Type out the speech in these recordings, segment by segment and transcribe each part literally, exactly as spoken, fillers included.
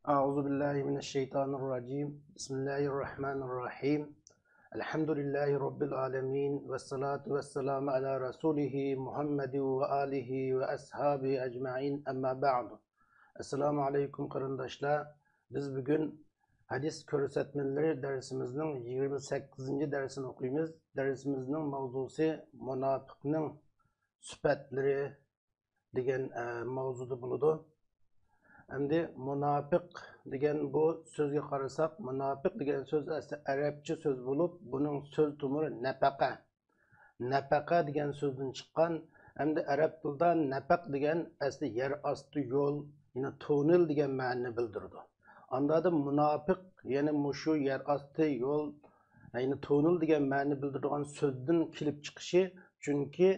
أعوذ بالله من الشيطان الرجيم. بسم الله الرحمن الرحيم. الحمد لله رب العالمين. والصلاة والسلام على رسوله محمد وآله وأصحابه أجمعين. أما بعد. ئەسسالامۇ ئەلەيكۇم، قېرىنداشلار. بىز بۈگۈن ھەدىس كۆرسەتمىلىرى دەرسىمىزنىڭ يىگىرمە سەككىزىنچى دەرسىنى ئوقۇيمىز. دەرسىمىزنىڭ ماۋزۇسى مۇناپىقنىڭ سۈپەتلىرى دېگەن، ئە، ماۋزۇدا بولىدۇ. ئەمدى مۇناپىق دېگەن بۇ سۆزگە قارىساق، مۇناپىق دېگەن سۆز ئەسلى ئەرەبچە سۆز بولۇپ، بۇنىڭ سۆز تومۇرى نەپەقە. نەپەقە دېگەن سۆزدىن چىققان ھەمدە ئەرەب تىلىدا نەپەق دېگەن ئەسلى يەر ئاستى يول، يەنى توننېل دېگەن مەنىنى بىلدۈرىدۇ. ئاندادا مۇناپىق، يەنى مۇشۇ يەر ئاستى يول، يەنى توننېل دېگەن مەنىنى بىلدۈرىدىغان سۆزدىن كېلىپ چىقىشى، چۈنكى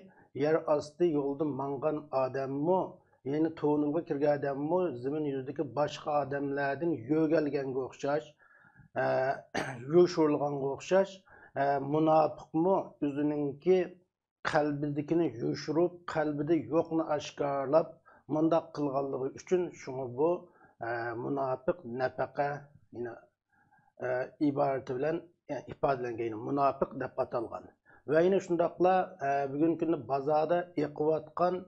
يەر ئاستى يولدا ماڭغان ئادەممۇ، يەنى توننېلغا كىرگەن ئادەممۇ زېمىن يۈزىدىكى باشقا ئادەملەردىن يۆگەلگەنگە ئوخشاش، ئە، يوشۇرۇلغانغا ئوخشاش، ئە، مۇناپىقمۇ ئۆزىنىڭكى قەلبىدىكىنى يوشۇرۇپ، قەلبىدە يوقنى ئاشكارىلاپ، مۇنداق قىلغانلىقى ئۈچۈن شۇڭا بۇ، ئە، مۇناپىق نەپەقە، يەنى، ئە، ئىبارىتى بىلەن، ئە، ئىپادىلەنگەن، يەنى مۇناپىق دەپ ئاتالغان. ۋە يەنە شۇنداقلا، ئە، بۈگۈنكى كۈندە بازاردا ئېقىۋاتقان،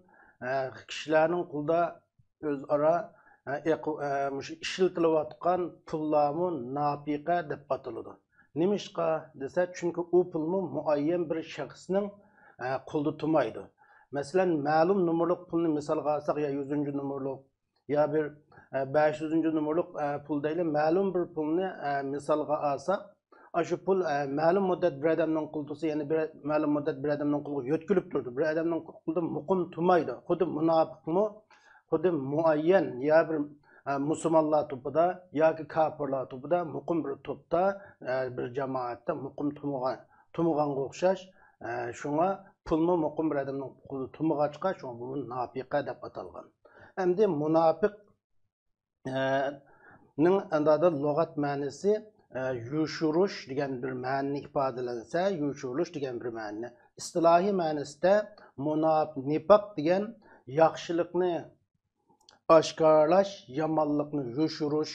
ئە، كىشىلەرنىڭ قولىدا ئۆزئارا، ئە، ئېقىۋ-، ئە، مۇشۇ ئىشلىتىلىۋاتقان پۇللارمۇ ناپىقە دەپ ئاتىلىدۇ. نېمىشقا دېسە، چۈنكى ئۇ پۇلمۇ مۇئەييەن بىر شەخسنىڭ، ئە، قولىدا تۇرمايدۇ. مەسىلەن، مەلۇم نومۇرلۇق پۇلنى مىسالغا ئالساق، يا يۈزىنچى نومۇرلۇق، يا بىر، ئە، بەش يۈزىنچى نومۇرلۇق، ئە، پۇل دەيلى، مەلۇم بىر پۇلنى، ئە، مىسالغا ئالساق، ئاشۇ پۇل، ئە، مەلۇم مۇددەت بىر ئادەمنىڭ قولىدا تۇرسا، يەنە بىر مەلۇم مۇددەت بىر ئادەمنىڭ قولىغا يۆتكىلىپ تۇرىدۇ. بىر ئادەمنىڭ قولىدا مۇقىم تۇرمايدۇ. خۇددى مۇناپىقمۇ، خۇددى مۇئەييەن يا بىر، ئە، مۇسۇلمانلار توپىدا ياكى كاپىرلار توپىدا مۇقىم بىر توپتا، ئە، بىر جامائەتتە مۇقىم تۇرمىغان، تۇرمىغانغا ئوخشاش. ئە، شۇڭا پۇلمۇ مۇقىم بىر ئادەمنىڭ قولىدا تۇرمىغاچقا، شۇڭا بۇ ناپىقە دەپ ئاتالغان. ئەمدى مۇناپىق، ئە، نىڭ ئەندادا لۇغەت مەنىسى، ئە، يوشۇرۇش دېگەن بىر مەنىنى ئىپادىلەنسە، يوشۇرۇش دېگەن بىر مەنىنى. ئىستىلاھىي مەنىسىدە مۇناپ-، نىپاق دېگەن ياخشىلىقنى ئاشكارىلاش، يامانلىقنى يوشۇرۇش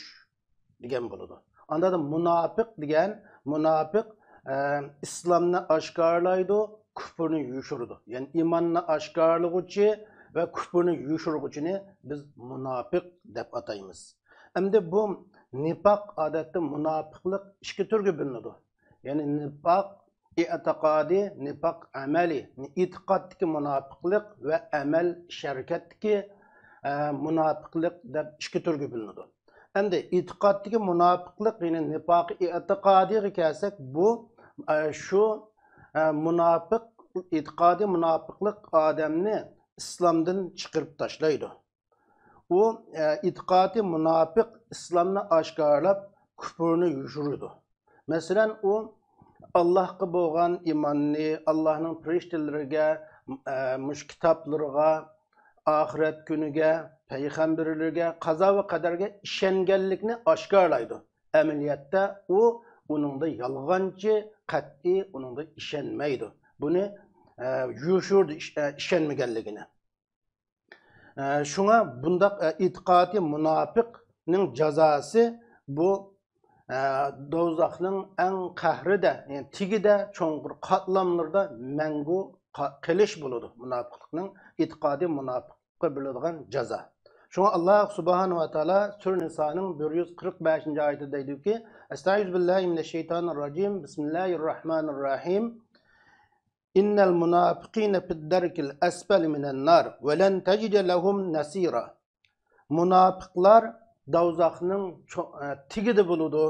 دېگەن بولىدۇ. ئاندىن مۇناپىق دېگەن، مۇناپىق، ئە، ئىسلامنى ئاشكارىلايدۇ، كۇپۇرنى يوشۇرىدۇ. يەنى ئىماننى ئاشكارىلىغۇچى ۋە كۇپۇرنى يوشۇرغۇچىنى بىز مۇناپىق دەپ ئاتايمىز. ئەمدى بۇ نىپاق، ئادەتتە مۇناپىقلىق ئىككى تۈرگە بۆلۈنىدۇ. يەنى نىپاق ئېتىقادىي، نىپاق ئەمەلىي، ئېتىقادتىكى مۇناپىقلىق ۋە ئەمەل، ئىش ھەرىكەتتىكى، ئە، مۇناپىقلىق دەپ ئىككى تۈرگە بۆلۈنىدۇ. ئەمدى ئېتىقادتىكى مۇناپىقلىق، يەنى نىپاق ئېتىقادىيغا كەلسەك، بۇ، ئە، شۇ، ئە، مۇناپىق، ئېتىقادىي مۇناپىقلىق ئادەمنى ئىسلامدىن چىقىرىپ تاشلايدۇ. ئۇ، ئە، ئېتىقادىي مۇناپىق ئىسلامنى ئاشكارىلاپ، كۇپۇرنى يوشۇرىدۇ. مەسىلەن، ئۇ ئاللاھقا بولغان ئىماننى، ئاللاھنىڭ پەرىشتىلىرىگە، ئە، مۇشۇ كىتابلىرىغا، ئاخىرەت كۈنىگە، پەيغەمبەرلىرىگە، قازا ۋە قەدەرگە ئىشەنگەنلىكىنى ئاشكارىلايدۇ. ئەمەلىيەتتە ئۇ ئۇنىڭدا يالغانچى، قەتئىي ئۇنىڭدا ئىشەنمەيدۇ. بۇنى، ئە، يوشۇرىدۇ، ئىش-، ئە، ئىشەنمىگەنلىكىنى. ئە، شۇڭا بۇنداق، ئە، ئېتىقادىي مۇناپىقنىڭ جازاسى بۇ، ئە، دوزاخنىڭ ئەڭ قەھرىدە، يەنى تېگىدە، چوڭقۇر قاتلاملىرىدا مەڭگۈ قا-، قېلىش بولىدۇ. مۇناپىقلىقنىڭ ئېتىقادىي مۇناپىقلىققا بېرىلىدىغان جازا. شۇڭا ئاللاھ سۇبھانەھۇ ۋە تائالا سۈرە نىسانىڭ بىر يۈز قىرىق بەشىنچى ئايىتىدە دەيدۇكى، ئەستەئىزۇ بىللاھى مىنەششەيتانىر راجىم، بىسمىللاھىر راھمانىر راھىم. إن المنافقين في الدرك الأسفل من النار ولن تجد لهم نصيرا. مۇناپىقلار دوزاخنىڭ چو-، ئە، تېگىدە بولىدۇ.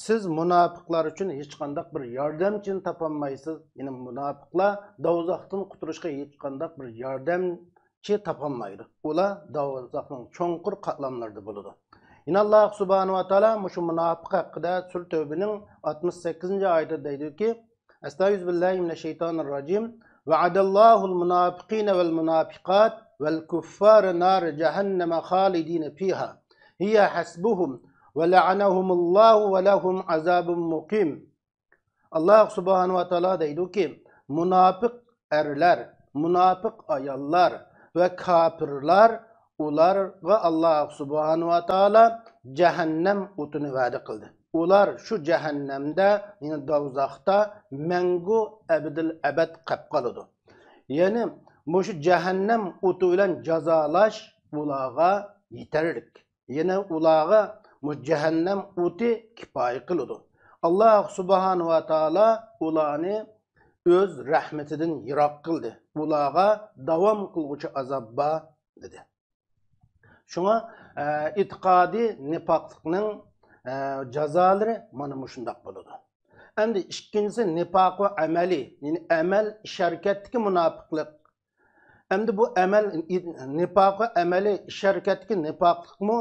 سىز مۇناپىقلار ئۈچۈن ھېچقانداق بىر ياردەمچىنى تاپالمايسىز. يەنى مۇناپىقلار دوزاختىن قۇتۇلۇشقا ھېچقانداق بىر ياردەمچى تاپالمايدۇ. ئۇلار دوزاخنىڭ چوڭقۇر قاتلاملىرىدا بولىدۇ. يەنە ئاللاھ سۇبھانەھۇ ۋە تائالا مۇشۇ مۇناپىق ھەققىدە سۈرە تەۋبىنىڭ ئاتمىش سەككىزىنچى ئايىتىدە دەيدۇكى، ئەستەئىزۇ بىللاھى مىنەششەيتانىر راجىم. وعد الله المنافقين والمنافقات والكفار نار جهنم خالدين فيها هي حسبهم ولعنهم الله ولهم عذاب مقيم. ئاللاھ سۇبھانەھۇ ۋە تائالا دەيدۇكى، مۇناپىق ئەرلەر، مۇناپىق ئاياللار ۋە كاپىرلار ئۇلارغا ئاللاھ سۇبھانەھۇ ۋە تائالا جەھەننەم ئوتىنى ۋەدە قىلدى. ئۇلار شۇ جەھەننەمدە، يەنى دوزاختا مەڭگۈ ئەبەدىل ئەبەد قېلىپ قالىدۇ. يەنى مۇشۇ جەھەننەم ئوتى بىلەن جازالاش ئۇلارغا يېتەرلىك. يەنى ئۇلارغا مۇ جەھەننەم ئوتى كۇپايە قىلىدۇ. ئاللاھ سۇبھانەھۇ ۋە تائالا ئۇلارنى ئۆز رەھمىتىدىن يىراق قىلدى. ئۇلارغا داۋام قىلغۇچى ئازاب بار، دېدى. شۇڭا، ئە، ئېتىقادىي نىپاقلىقنىڭ، ئە، جازالىرى مانا مۇشۇنداق بولىدۇ. ئەمدى ئىككىنچىسى نىپاقۇ ئەمەلىي، يەنى ئەمەل، ئىش ھەرىكەتتىكى مۇناپىقلىق. ئەمدى بۇ ئەمەل، نىپاقۇ ئەمەلىي، ئىش ھەرىكەتتىكى نىپاقلىقمۇ،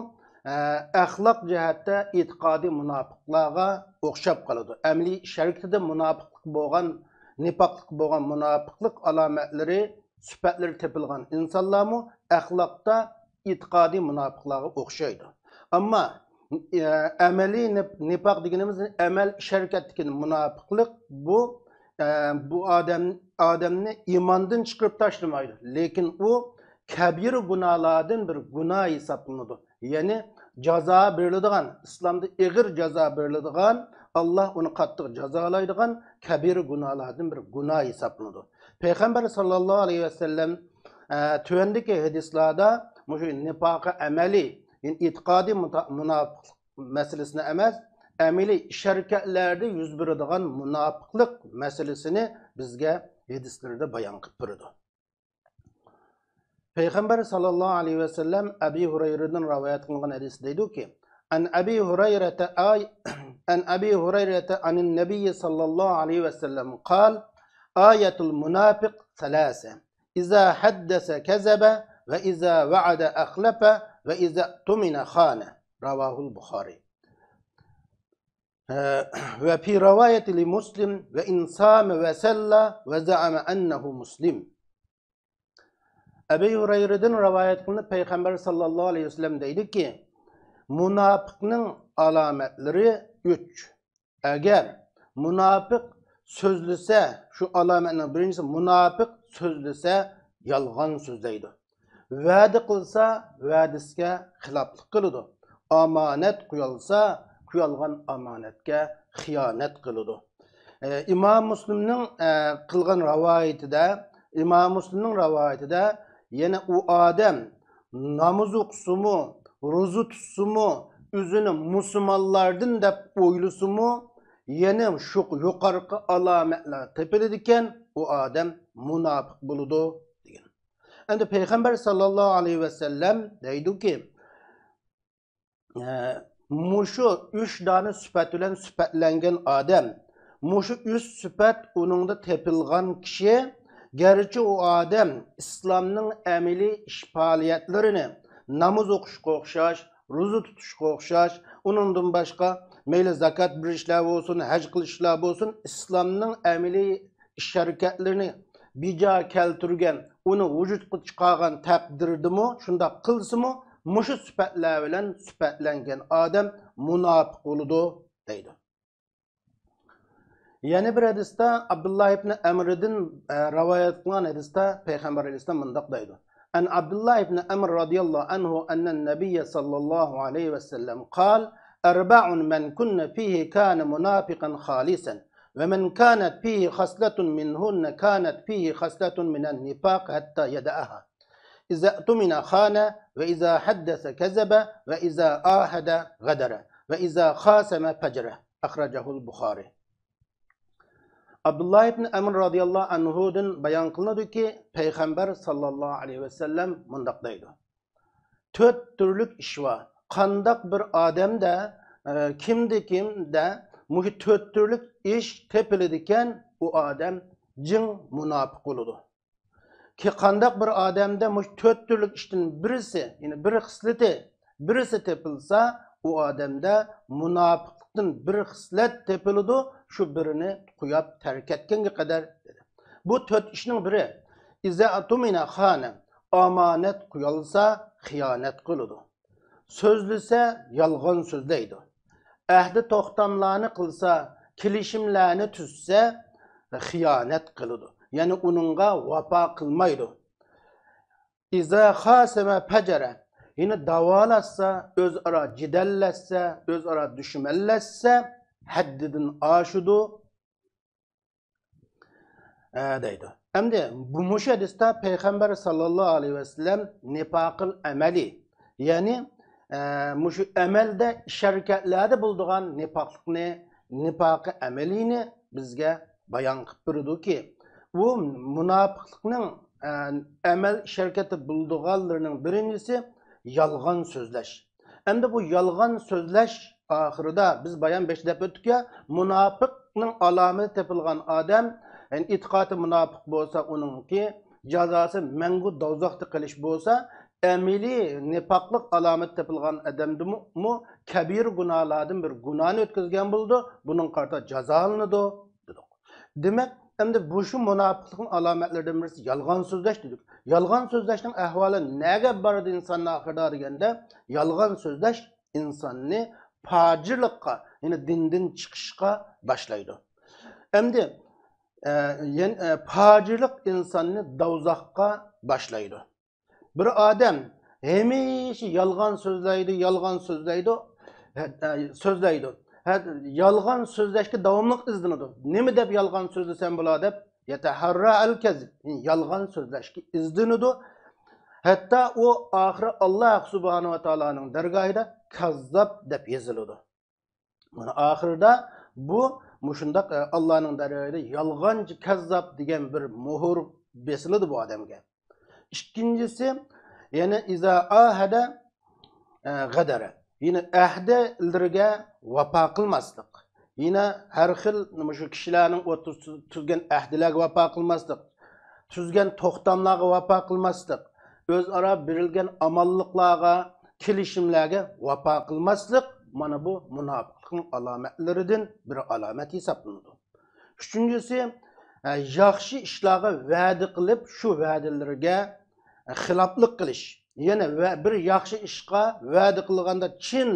ئە، ئەخلاق جەھەتتە ئېتىقادىي مۇناپىقلارغا ئوخشاپ قالىدۇ. ئەمەلىي ئىش ھەرىكىتىدە مۇناپىقلىق بولغان، نىپاقلىق بولغان مۇناپىقلىق ئالامەتلىرى، سۈپەتلىرى تېپىلغان ئىنسانلارمۇ ئەخلاقتا ئېتىقادىي مۇناپىقلارغا ئوخشايدۇ. ئەمما، ئە، ئەمەلىي نىپ-، نىپاق دېگىنىمىز ئەمەل، ئىش ھەرىكەتتىكى مۇناپىقلىق، بۇ، ئە، بۇ ئادەم، ئادەمنى ئىماندىن چىقىرىپ تاشلىمايدۇ. لېكىن ئۇ كەبىرە گۇناھلاردىن بىر گۇناھ ھېسابلىنىدۇ. يەنى جازا بېرىلىدىغان، ئىسلامدا ئېغىر جازا بېرىلىدىغان، ئاللاھ ئۇنى قاتتىق جازالايدىغان كەبىرە گۇناھلاردىن بىر گۇناھ ھېسابلىنىدۇ. پەيغەمبەر ساللاللاھۇ ئەلەيھى ۋەسەللەم، ئە، تۆۋەندىكى ھەدىسلاردا مۇشۇ نىپاقى ئەمەلىي، يەنى ئېتىقادىي مۇتا-، مۇناپىقلىق مەسىلىسىنى ئەمەس، ئەمەلىي ئىش ھەرىكەتلەردە يۈز بېرىدىغان مۇناپىقلىق مەسىلىسىنى بىزگە ھەدىسلىرىدە بايان قىلىپ بېرىدۇ. پەيغەمبەر ساللاللاھۇ ئەلەيھى ۋەسەللەم ئەبى ھۇرەيرىدىن رىۋايەت قىلىنغان ھەدىستە دەيدۇكى، عن أبي هريرة آي-، عن أبي هريرة عن النبي صلى الله عليه وسلم قال: آية المنافق ثلاثة، إذا حدث كذب، وإذا وعد أخلف، وإذا اؤتمن خان. رواه البخاري. وفي رواية لمسلم: وإن صام وصلى وزعم أنه مسلم. ئەبى ھۇرەيرىدىن رىۋايەت قىلىنىپ، پەيغەمبەر ساللاللاھۇ ئەلەيھى ۋەسەللەم دەيدۇكى، مۇناپىقنىڭ ئالامەتلىرى ئۈچ. ئەگەر مۇناپىق سۆزلىسە، شۇ ئالامەتنىڭ بىرىنچىسى، مۇناپىق سۆزلىسە يالغان سۆزلەيدۇ. ۋەدە قىلسا ۋەدىسىگە خىلاپلىق قىلىدۇ. ئامانەت قويالسا قويالغان ئامانەتكە خىيانەت قىلىدۇ. ئە، ئىمام مۇسلىمنىڭ، ئە، قىلغان رىۋايىتىدە، ئىمام مۇسلىمنىڭ رىۋايىتىدە يەنە ئۇ ئادەم ناماز ئوقۇسىمۇ، روزا تۇتسىمۇ، ئۆزىنى مۇسۇلمانلاردىن دەپ ئويلىسىمۇ، يەنە شۇ يۇقىرىقى ئالامەتلەر تېپىلىدىكەن، ئۇ ئادەم مۇناپىق بولىدۇ، دېگەن. ئەمدى پەيغەمبەر ساللاللاھۇ ئەلەيھى ۋەسەللەم دەيدۇكى، ئە، مۇشۇ ئۈچ دانە سۈپەت بىلەن سۈپەتلەنگەن ئادەم، مۇشۇ ئۈچ سۈپەت ئۇنىڭدا تېپىلغان كىشى، گەرچە ئۇ ئادەم ئىسلامنىڭ ئەمەلىي ئىش پائالىيەتلىرىنى، ناماز ئوقۇشقا ئوخشاش، روزا تۇتۇشقا ئوخشاش، ئۇنىڭدىن باشقا مەيلى زاكات بېرىشلەر بولسۇن، ھەج قىلىشلار بولسۇن، ئىسلامنىڭ ئەمەلىي ئىش ھەرىكەتلىرىنى بىجا كەلتۈرگەن، ئۇنى ۋۇجۇدقا چىقارغان تەقدىردىمۇ، شۇنداق قىلسىمۇ، مۇشۇ سۈپەتلەر بىلەن سۈپەتلەنگەن ئادەم مۇناپىق بولىدۇ، دەيدۇ. يەنە بىر ھەدىستە، ئابدۇللا ئىبنى ئەمردىن، ئە، رىۋايەت قىلغان ھەدىستە پەيغەمبەر ئەلەيھىسسالام مۇنداق دەيدۇ: عن عبد الله بن عمرو رضي الله عنه أن النبي صلى الله عليه وسلم قال: أربع من كن فيه كان منافقا خالصا، ومن كانت فيه خصلة منهن كانت فيه خصلة من النفاق حتى يدعها. إذا اؤتمن خان، وإذا حدث كذب، وإذا عاهد غدر، وإذا خاصم فجر. أخرجه البخاري. ئابدۇللا ئىبن ئەمر رازىياللاھۇ ئەنھۇدىن بايان قىلىنىدۇكى، پەيغەمبەر ساللاللاھۇ ئەلەيھى ۋەسەللەم مۇنداق دەيدۇ: تۆت تۈرلۈك ئىش بار. قانداق بىر ئادەمدە، ئە، كىمدە كىمدە مۇشۇ تۆت تۈرلۈك ئىش تېپىلىدىكەن، ئۇ ئادەم جىڭ مۇناپىق بولىدۇ. كى قانداق بىر ئادەمدە مۇشۇ تۆت تۈرلۈك ئىشتىن بىرسى، يەنى بىر خىسلىتى، بىرسى تېپىلسا، ئۇ ئادەمدە مۇناپىقلىقتىن بىر خىسلەت تېپىلىدۇ، شۇ بىرىنى قويۇپ تەرك ئەتكەنگە قەدەر، دېدى. بۇ تۆت ئىشنىڭ بىرى، ئىزا ئۇتمىنە خانە، ئامانەت قويالسا خىيانەت قىلىدۇ. سۆزلىسە يالغان سۆزلەيدۇ. ئەھدى توختاملارنى قىلسا، كېلىشىملەرنى تۈزسە خىيانەت قىلىدۇ. يەنى ئۇنىڭغا ۋاپا قىلمايدۇ. ئىزا خاسەمە پەجەرە، يەنە داۋالاشسا، ئۆزئارا جېدەللەشسە، ئۆزئارا دۈشمەنلەشسە، ھەددىدىن ئاشىدۇ، ئە، دەيدۇ. ئەمدى بۇ مۇشۇ ھەدىستە پەيغەمبەر ساللاللاھۇ ئەلەيھى ۋەسەللەم نىپاقىل ئەمەلى، يەنى، ئە، مۇشۇ ئەمەلدە، ئىش-ھەرىكەتلەردە بولىدىغان نىپاقلىقنى، نىپاقى ئەمەلىينى بىزگە بايان قىلىپ بېرىدۇكى، ئۇ مۇناپىقلىقنىڭ، ئە، ئەمەل ئىش-ھەرىكەتتە بولىدىغانلىرىنىڭ بىرىنچىسى يالغان سۆزلەش. ئەمدى بۇ يالغان سۆزلەش ئاخىرىدا بىز بايان بېشىدا دەپ ئۆتتۇك يا، مۇناپىقنىڭ ئالامىتى تېپىلغان ئادەم، يەنى ئېتىقادى مۇناپىق بولسا، ئۇنىڭكى جازاسى مەڭگۈ دوزاختا قېلىش بولسا، ئەمەلىي نىپاقلىق ئالامىتى تېپىلغان ئادەمدىمۇ كەبىرە گۇناھلاردىن بىر گۇناھنى ئۆتكۈزگەن بولىدۇ، بۇنىڭغا قارىتا جازالىنىدۇ، دېدۇق. دېمەك، ئەمدى بۇ شۇ مۇناپىقلىقنىڭ ئالامەتلىرىدىن بىرسى يالغان سۆزلەش دېدۇق. يالغان سۆزلەشنىڭ ئەھۋالى نەگە بارىدۇ ئىنساننىڭ ئاخىرىدا دېگەندە، يالغان سۆزلەش ئىنساننى پاجىرلىققا، يەنى دىندىن چىقىشقا باشلايدۇ. ئەمدى، ئە، يەن-، ئە، پاجىرلىق ئىنساننى دوزاخقا باشلايدۇ. بىر ئادەم ھەمىشە يالغان سۆزلەيدۇ، يالغان سۆزلەيدۇ، ھە، ئە، سۆزلەيدۇ. ھە، يالغان سۆزلەشكە داۋاملىق ئىزدىنىدۇ. نېمە دەپ يالغان سۆزلىسەم بولا دەپ، يەتەھەررا ئەل كەزىب، يالغان سۆزلەشكە ئىزدىنىدۇ. ھەتتا ئۇ ئاخىرى ئاللاھ سۇبھانەھۇ ۋە تائالانىڭ دەرگاھىدا كاززاب دەپ يېزىلىدۇ. مانا ئاخىرىدا بۇ مۇشۇنداق، ئە، ئاللاھنىڭ دەرگاھىدا يالغانچى كاززاب دېگەن بىر مۆھۈر بېسىلىدۇ بۇ ئادەمگە. ئىككىنچىسى، يەنى ئىزا ئاھەدە، ئە، غەدەرە. يەنى ئەھدىلىرىگە ۋاپا قىلماسلىق. يەنە ھەر خىل مۇشۇ كىشىلەرنىڭ ئوتتۇرىسىدا تۈزگەن ئەھدىلەرگە ۋاپا قىلماسلىق. تۈزگەن توختاملارغا ۋاپا قىلماسلىق. ئۆزئارا بېرىلگەن ئامانلىقلارغا، كېلىشىملەرگە ۋاپا قىلماسلىق، مانا بۇ مۇناپىقلىقنىڭ ئالامەتلىرىدىن بىر ئالامەت ھېسابلىنىدۇ. ئۈچىنچىسى، ئە، ياخشى ئىشلارغا ۋەدە قىلىپ، شۇ ۋەدىلىرىگە، ئە، خىلاپلىق قىلىش. يەنە ۋە-، بىر ياخشى ئىشقا ۋەدە قىلغاندا چىن،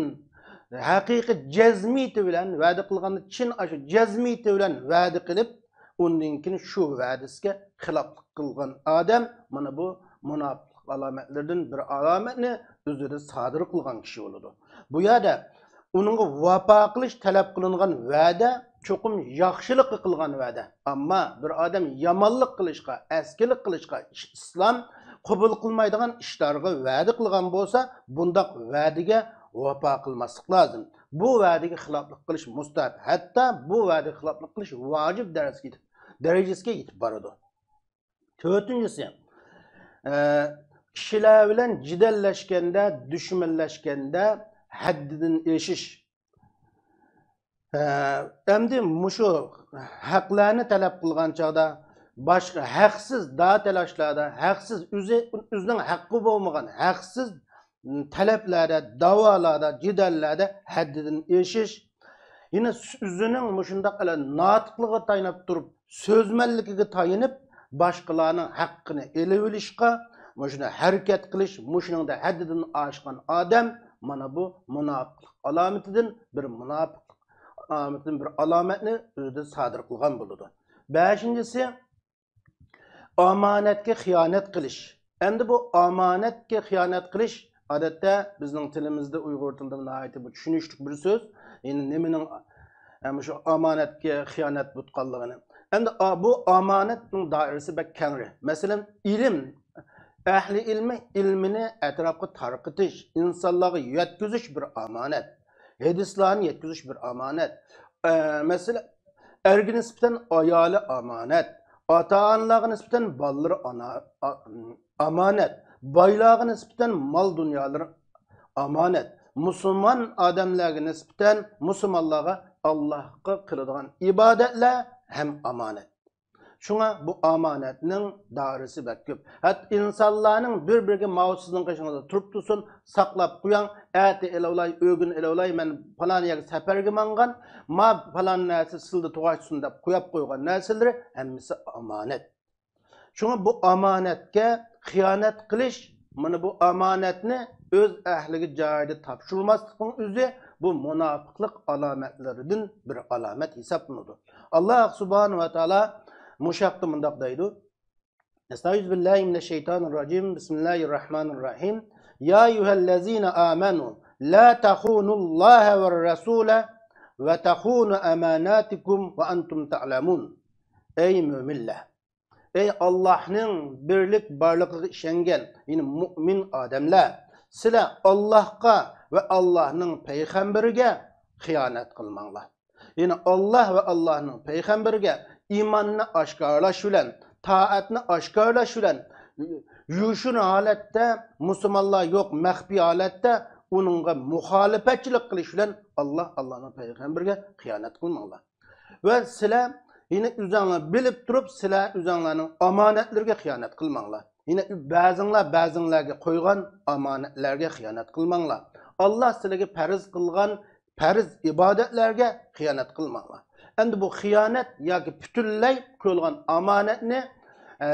ھەقىقىي جەزمىيىتى بىلەن، ۋەدە قىلغاندا چىن ئاشۇ جەزمىيىتى بىلەن ۋەدە قىلىپ، ئۇندىن كېيىن شۇ ۋەدىسىگە خىلاپلىق قىلغان ئادەم، مانا بۇ مۇناپىقلىق ئالامەتلىرىدىن بىر ئالامەتنى ئۆزىدە سادىر قىلغان كىشى بولىدۇ. بۇ يەردە ئۇنىڭغا ۋاپا قىلىش تەلەپ قىلىنغان ۋەدە چوقۇم ياخشىلىققا قىلغان ۋەدە. ئەمما بىر ئادەم يامانلىق قىلىشقا، ئەسكىلىك قىلىشقا، ئىش-، ئىسلام قوبۇل قىلمايدىغان ئىشلارغا ۋەدە قىلغان بولسا، بۇنداق ۋەدىگە ۋاپا قىلماسلىق لازىم. بۇ ۋەدىگە خىلاپلىق قىلىش مۇستەھەب. ھەتتا بۇ ۋەدىگە خىلاپلىق قىلىش ۋاجىپ دەرىجىسىگە يېتىپ، دەرىجىسىگە يېتىپ بارىدۇ. تۆتىنچىسى، ئە، كىشىلەر بىلەن جېدەللەشكەندە، دۈشمەنلەشكەندە ھەددىدىن ئېشىش. ئە، ئەمدى مۇشۇ ھەقلەرنى تەلەپ قىلغان چاغدا باشقا ھەقسىز داۋا تالاشلاردا، ھەقسىز ئۆزى، ئۆزىنىڭ ھەققى بولمىغان ھەقسىز تەلەپلەردە، داۋالاردا، جېدەللەردە ھەددىدىن ئېشىش، يەنە ئۆزىنىڭ مۇشۇنداق ناتىقلىقىغا تايىنىپ تۇرۇپ، سۆزمەنلىكىگە تايىنىپ، باشقىلارنىڭ ھەققىنى ئېلىۋېلىشقا مۇشۇنى ھەرىكەت قىلىش، مۇشۇنىڭدا ھەددىدىن ئاشقان ئادەم، مانا بۇ مۇناپىقلىق ئالامىتىدىن بىر، مۇناپىقلىق ئالامىتىدىن بىر ئالامەتنى ئۆزىدە سادىر قىلغان بولىدۇ. بەشىنچىسى، ئامانەتكە خىيانەت قىلىش. ئەمدى بۇ ئامانەتكە خىيانەت قىلىش، ئادەتتە بىزنىڭ تىلىمىزدا، ئۇيغۇر تىلىدا ناھايىتى بۇ چۈشىنىشلىك بىر سۆز. يەنى نېمىنىڭ، ئە، مۇشۇ ئامانەتكە خىيانەت بولغانلىقىنى. ئەمدى ئا-، بۇ ئامانەتنىڭ دائىرىسى بەك كەڭرى. مەسىلەن، ئىلىم، ئەھلى ئىلمى ئىلمىنى ئەتراپقا تارقىتىش، ئىنسانلارغا يەتكۈزۈش بىر ئامانەت. ھەدىسلارنى يەتكۈزۈش بىر ئامانەت. ئە، مەسىلەن، ئەرگە نىسبەتەن ئايالى ئامانەت، ئاتا-ئانىلارغا نىسبەتەن بالىلىرى ئانا-، ئا-، ئامانەت، بايلارغا نىسبەتەن مال-دۇنيالىرى ئامانەت، مۇسۇلمان ئادەملەرگە نىسبەتەن مۇسۇلمانلارغا ئاللاھقا قىلىدىغان ئىبادەتلەر ھەم ئامانەت. شۇڭا بۇ ئامانەتنىڭ دائىرىسى بەك كۆپ. ھەتتا ئىنسانلارنىڭ بىر-بىرىگە، ماۋۇ سىزنىڭ قېشىڭىزدا تۇرۇپ تۇرسۇن، ساقلاپ قويۇڭ، ئەتە ئېلىۋالاي، ئۆگۈن ئېلىۋالاي، مەن پالان يەرگە سەپەرگە ماڭغان، ما پالان نەرسە سىلىدە تۇغاچسۇن دەپ قويۇپ قويغان نەرسىلىرى ھەممىسى ئامانەت. شۇڭا بۇ ئامانەتكە خىيانەت قىلىش، مانا بۇ ئامانەتنى ئۆز ئەھلىگە جايىدا تاپشۇرماسلىقنىڭ ئۆزى بۇ مۇناپىقلىق ئالامەتلىرىدىن بىر ئالامەت ھېسابلىنىدۇ. ئاللاھ سۇبھانەھۇ ۋە تائالا مۇشۇ ھەقتە مۇنداق دەيدۇ. ئەستەئىزۇ بىللاھى مىنەششەيتانىر راجىم. بىسمىللاھىر راھمانىر راھىم. يا أيها الذين آمنوا لا تخونوا الله والرسول وتخونوا أماناتكم وأنتم تعلمون. ئەي مۆمىنلەر! ئەي ئاللاھنىڭ بىرلىك بارلىقىغا ئىشەنگەن، يەنى مۆمىن ئادەملەر! سىلەر ئاللاھقا ۋە ئاللاھنىڭ پەيغەمبىرىگە خىيانەت قىلماڭلار. يەنى ئاللاھ ۋە ئاللاھنىڭ پەيغەمبىرىگە ئىماننى ئاشكارىلاش بىلەن، تائەتنى ئاشكارىلاش بىلەن، يوشۇرۇن ھالەتتە، مۇسۇلمانلار يوق مەخپىي ھالەتتە ئۇنىڭغا مۇخالىپەتچىلىك قىلىش بىلەن ئاللاھ، ئاللاھنىڭ پەيغەمبىرىگە خىيانەت قىلماڭلار. ۋە سىلەر يەنە ئۆزۈڭلار بىلىپ تۇرۇپ، سىلەر ئۆزۈڭلارنىڭ ئامانەتلىرىگە خىيانەت قىلماڭلار. يەنە بەزىڭلار بەزىڭلارگە قويغان ئامانەتلەرگە خىيانەت قىلماڭلار. ئاللاھ سىلەرگە پەرز قىلغان پەرز ئىبادەتلەرگە خىيانەت قىلماڭلار. ئەمدى بۇ خىيانەت ياكى پۈتۈنلەي قويۇلغان ئامانەتنى، ئە،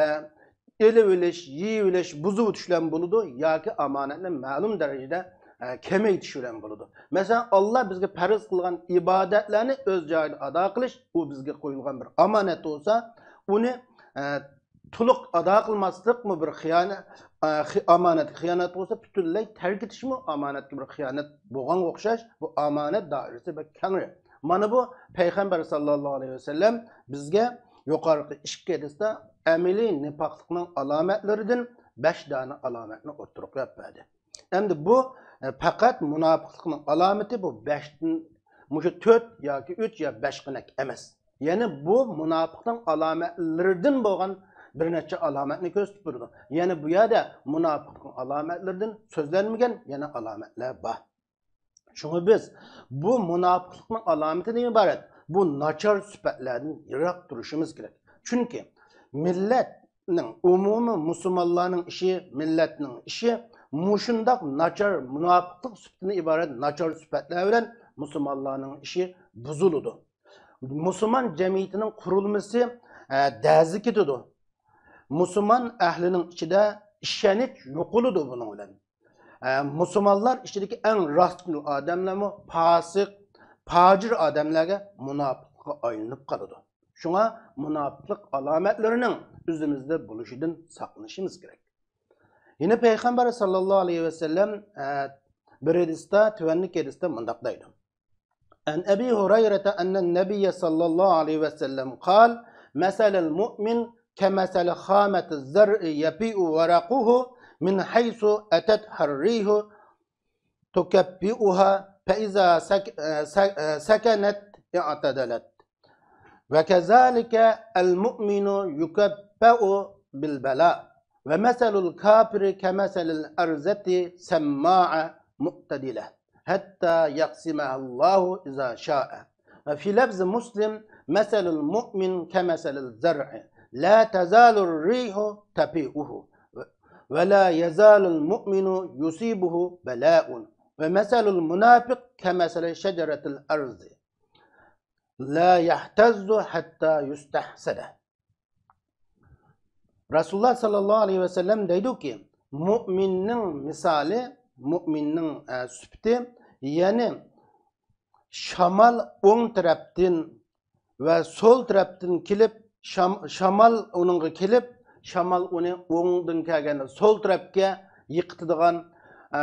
ئېلىۋېلىش، يېيىۋېلىش، بۇزۇۋېتىش بىلەن بولىدۇ ياكى ئامانەتنى مەلۇم دەرىجىدە، ئە، كېمەيتىش بىلەن بولىدۇ. مەسىلەن، ئاللاھ بىزگە پەرز قىلغان ئىبادەتلەرنى ئۆز جايىدا ئادا قىلىش، ئۇ بىزگە قويۇلغان بىر ئامانەت بولسا، ئۇنى، ئە، تولۇق ئادا قىلماسلىقمۇ بىر خىيانەت، ئە، خى-، ئامانەتكە خىيانەت بولسا، پۈتۈنلەي تەرك ئېتىشمۇ ئامانەتكە بىر خىيانەت بولغانغا ئوخشاش. بۇ ئامانەت دائىرىسى بەك كەڭرى. مانا بۇ پەيغەمبەر ساللاللاھۇ ئەلەيھى ۋەسەللەم بىزگە يۇقىرىقى ئىككى ھەدىستە ئەمەلىي نىپاقلىقنىڭ ئالامەتلىرىدىن بەش دانە ئالامەتنى ئوتتۇرىغا قويۇپ بەردى. ئەمدى بۇ، ئە، پەقەت مۇناپىقلىقنىڭ ئالامىتى بۇ بەشتىن، مۇشۇ تۆت ياكى ئۈچ يا بەش قىنەك ئەمەس. يەنى بۇ مۇناپىقنىڭ ئالامەتلىرىدىن بولغان بىر نەچچە ئالامەتنى كۆرسىتىپ بېرىدۇ. يەنى بۇ يەردە مۇناپىقنىڭ ئالامەتلىرىدىن سۆزلەنمىگەن يەنە ئالامەتلەر بار. شۇڭا بىز بۇ مۇناپىقلىقنىڭ ئالامىتىدىن ئىبارەت بۇ ناچار سۈپەتلەردىن يىراق تۇرۇشىمىز كېرەك. چۈنكى مىللەتنىڭ، ئومۇمىي مۇسۇلمانلارنىڭ ئىشى، مىللەتنىڭ ئىشى مۇشۇنداق ناچار مۇناپىقلىق سۈپىتىدىن ئىبارەت ناچار سۈپەتلەر بىلەن مۇسۇلمانلارنىڭ ئىشى بۇزۇلىدۇ. مۇسۇلمان جەمئىيىتىنىڭ قۇرۇلمىسى، ئە، دەزى كېتىدۇ. مۇسۇلمان ئەھلىنىڭ ئىچىدە ئىشەنچ يوقىلىدۇ بۇنىڭ بىلەن. ئە، مۇسۇلمانلار ئىچىدىكى ئەڭ راستگۆيلۈك ئادەملەرمۇ پاسىق، پاجىر ئادەملەرگە، مۇناپىققا ئايلىنىپ قالىدۇ. شۇڭا مۇناپىقلىق ئالامەتلىرىنىڭ ئۆزىمىزدە بولۇشىدىن ساقلىنىشىمىز كېرەك. يەنە پەيغەمبەر ساللاللاھۇ ئەلەيھى ۋەسەللەم، ئە، بىر ھەدىستە، تۆۋەندىكى ھەدىستە مۇنداق دەيدۇ. عن أبي هريرة أن النبي صلى الله عليه وسلم قال: مثل المؤمن كمثل خامة الزرع يفيء ورقه من حيث أتتها الريح تكبئها فإذا سك-، سك-، سكنت اعتدلت. وكذلك المؤمن يكبأ بالبلاء. ومثل الكافر كمثل الأرضة سماء معتدلة حتى يقسمها الله إذا شاء. وفي لفظ مسلم: مثل المؤمن كمثل الزرع لا تزال الريح تفيئه ولا يزال المؤمن يصيبه بلاء ومثل المنافق كمثل شجرة الأرض لا يهتز حتى يستحصد. رەسۇلۇللاھ ساللاللاھۇ ئەلەيھى ۋەسەللەم دەيدۇكى، مۇئمىننىڭ مىسالى، مۇئمىننىڭ، ئە، سۈپىتى، يەنى شامال ئوڭ تەرەپتىن ۋە سول تەرەپتىن كېلىپ، شام-، شامال ئۇنىڭغا كېلىپ، شامال ئۇنى ئوڭدىن كەلگەندە سول تەرەپكە يىقىتىدىغان، ئە،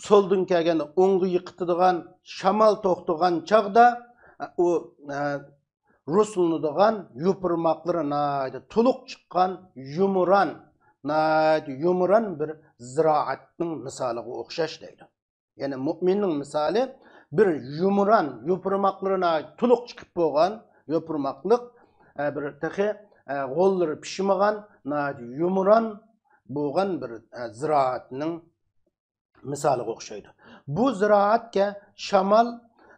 سولدىن كەلگەندە ئوڭغا يىقىتىدىغان شامال توختىغان چاغدا، ئە، ئۇ، ئە، رۇسلىنىدىغان يوپۇرماقلىرى ناھايىتى تولۇق چىققان يۇمران، ناھايىتى يۇمران بىر زىرائەتنىڭ مىسالىغا ئوخشاش دەيدۇ. يەنى مۇئمىننىڭ مىسالى بىر يۇمران، يوپۇرماقلىرى ناھايىتى تولۇق چىقىپ بولغان يوپۇرماقلىق، ئە، بىر تېخى، ئە، غوللىرى پىشمىغان، ناھايىتى يۇمران بولغان بىر، ئە، زىرائەتنىڭ مىسالىغا ئوخشايدۇ. بۇ زىرائەتكە شامال،